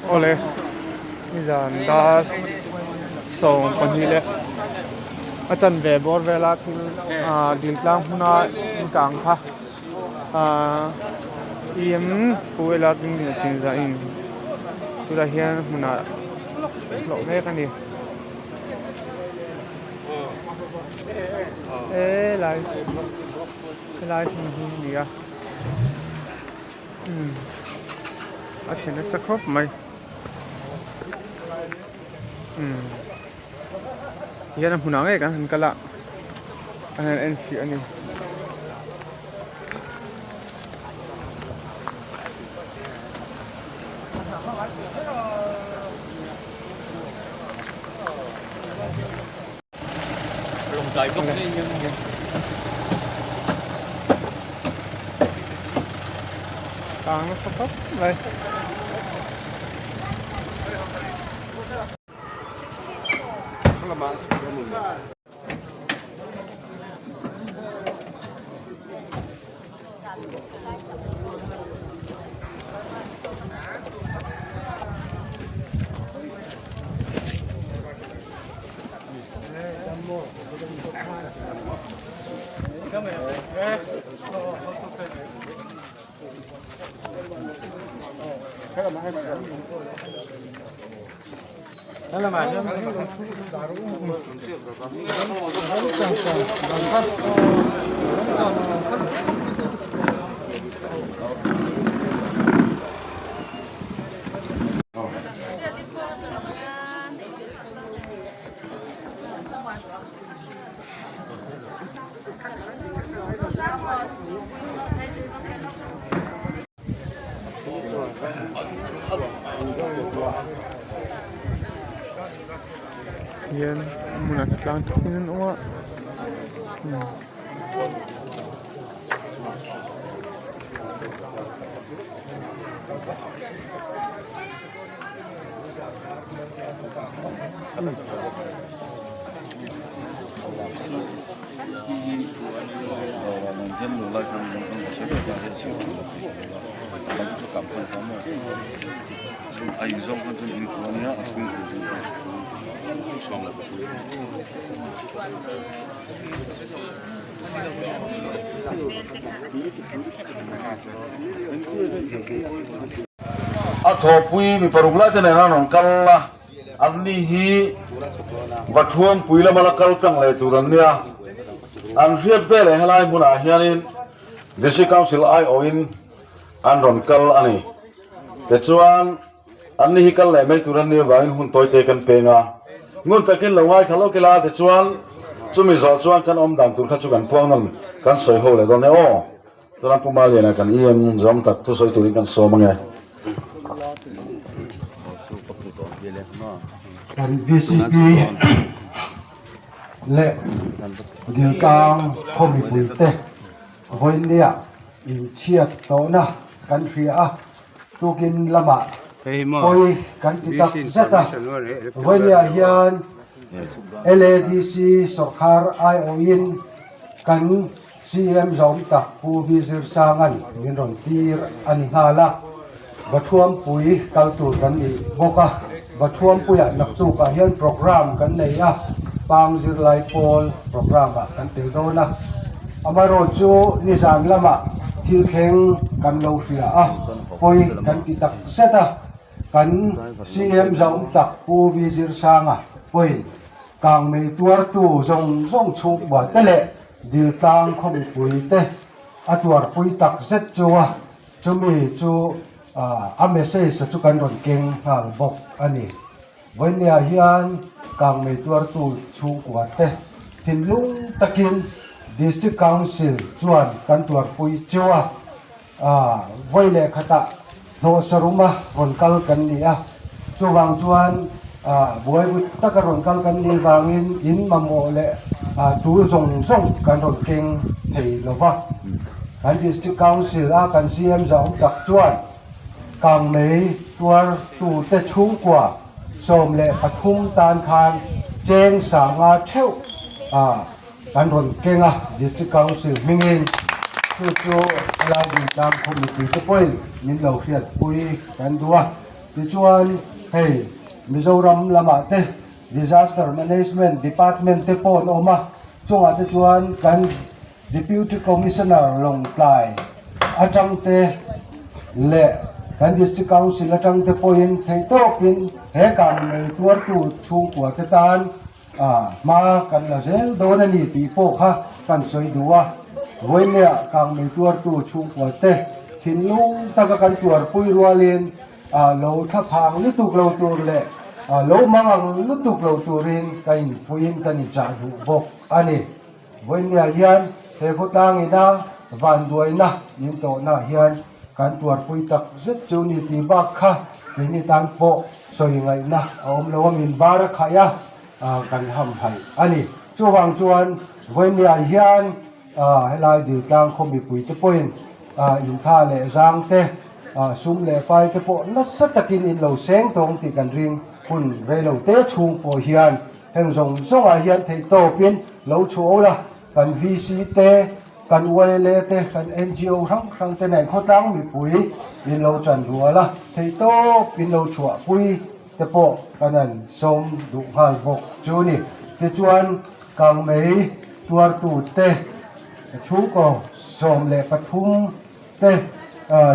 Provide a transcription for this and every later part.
Awle nizan dar 12 leh a chanve bawr vela thil ah dil tlang hmuna inkang kha ah em pu ela ding leh chinzah in tunah hian hmunah hlawh mek a ni helai helai hmun hi a ni a umm a chhe nasa khawp mai umm tihian a hmunah ngei kan han kal a kan han en fiah a ni. Kang nasa khawp mai. Hian hmunah tlang thum an awm a A thawhpui mi paruk lai te nen an rawn kal a, an ni hi Vathuampui lama la kal tlang leh tur an nia. An hriat veleh helai hmunah hianin District Council aiawhin an rawn kal a ni. Tichuan, an ni hi kal leh mai tur an nih avangin hun tawite kan peng a. Ngun takin lo ngaithla lawk ila, tichuan chumi zawh chuan kan awm dan tur kha chu kan puang nawn kan sawi ho leh dawn e aw. Tunah Pu Maliana kan em zawng tak thusawi turin kan sawm ange. Kan VCP leh Diltlang khaw mipuite vawinia inchhiat tawhna kan hria a, tukin lamah pawi kan ti tak zet a. Vawinia hian LADC sawrkhar aiawhin kan CM zawm tak Pu V Zirsanga'n min rawn tir a ni nghal a, Vathuampui kal tur kan ni bawk a, Vathuampuiah naktukah hian programme kan nei a, Pang zirlai pawl programme ah kan tel dawn a, amaherawh chu nizan lamah thil thleng kan lo hria a, pawi kan ti tak zet a, kan CM zawm tak Pu V Zirsanga pawhin kangmei tuartu zawng zawng chhungkua te leh Diltlang khaw mipui te a tuarpui tak zet chu a, chumi chu a message chu kan rawn keng nghal bawk a ni. Vawinia hian kangmei tuartu chhungkua te thinlung takin District Council chuan kan tuarpui chu a, vawi leh khatah hnawhsa ruma rawn kal kan ni a, chuvang chuan buai but taka rawn kal kan nih vangin in mamawh leh tul zawng zawng kan rawn keng thei lo va. Kan District Council a kan CM zahawm tak chuan kangmei tuartute chhungkua 13 tan khan cheng sanga theuh kan rawn keng a, District Council hmingin. Chu chu helai Dingtlang khaw mipuite pawhin min lo hriatpui kan duh a. Tichuan hei Mizoram lamah te Disaster Management Department te pawh an awm a, chungah te chuan kan Deputy Commissioner Lawngtlai atang te leh kan District Council atang te pawhin theihtawpin he kangmei tuartu chhungkua te tan hma kan la zel dawn a ni tih pawh kha kan sawi duh a. Vawiinah kangmei tuartu chhungkua te thinlung taka kan tuarpui rualin lo thlaphang lutuk lo tur leh lo mangang lutuk lo turin ka inpuiin ka ni chah duh bawk a ni. Vawiinah hian he khawtlang ina vanduaina min tawhnaah hian kan tuarpui tak zet chu ni tih bak kha keini tan pawh sawi ngaihna a awm lo a, min bar a khaih a, kan hamhaih a ni. Chuvang chuan vawiinah hian helai Diltlang khaw mipuite pawhin intha leh zang te, sum leh pai te pawh nasa takin in lo seng tawng tih kan ring hun reilo te chhung pawh hian Heng zawng zawngah hian theihtawpin lo chhuah ula, kan VC te, kan YLA te, kan NGO hrang hrang te nen khawtlang mipui in lo tan rual a, theihtawpin lo chhuahpui te pawh kan han sawm duh nghal bawk chu ni. Tichuan, kangmei tuartute chhungkaw 13 te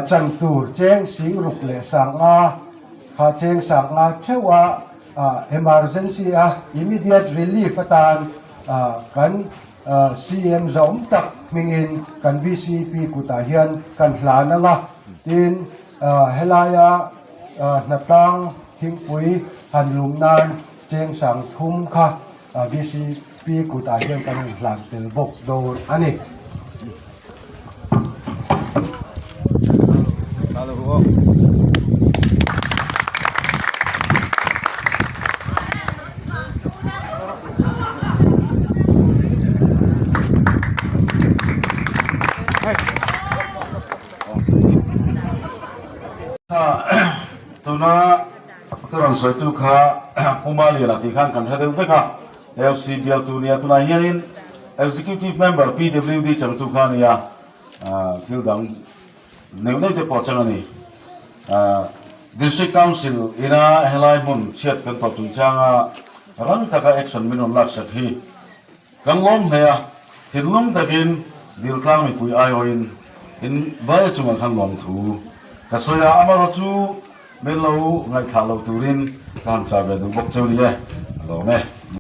chan tur cheng 6000 kha cheng 50 theuh a, Emergency a immediate relief atan kan CM zawm tak hmingin kan VCP kutah hian kan hlan ang a, tin helaia hnatlang thingpui han lum nan cheng 3000 kha VCP kutah hian kan rawn hlan tel bawk dawn a ni. Tuna ka rawn sawitu kha Pu Maliana tih khan kan hre deuh vek a. AFC bialtu nia tunah hianin Executive Member PWD changtu kha a nia, thil dang neuh neuh te pawh chang a ni. District Council ina helai hmun chhiat kan tawh chungchanga rang taka action min rawn laksak hi kan lawm hle a, thinlung takin Diltlang mipui aiawhin in vaia chungah khan lawmthu ka sawi a, amaherawhchu min lo ngaihthlah lo turin ka han chah ve duh bawk cheu ni e, a lawm e.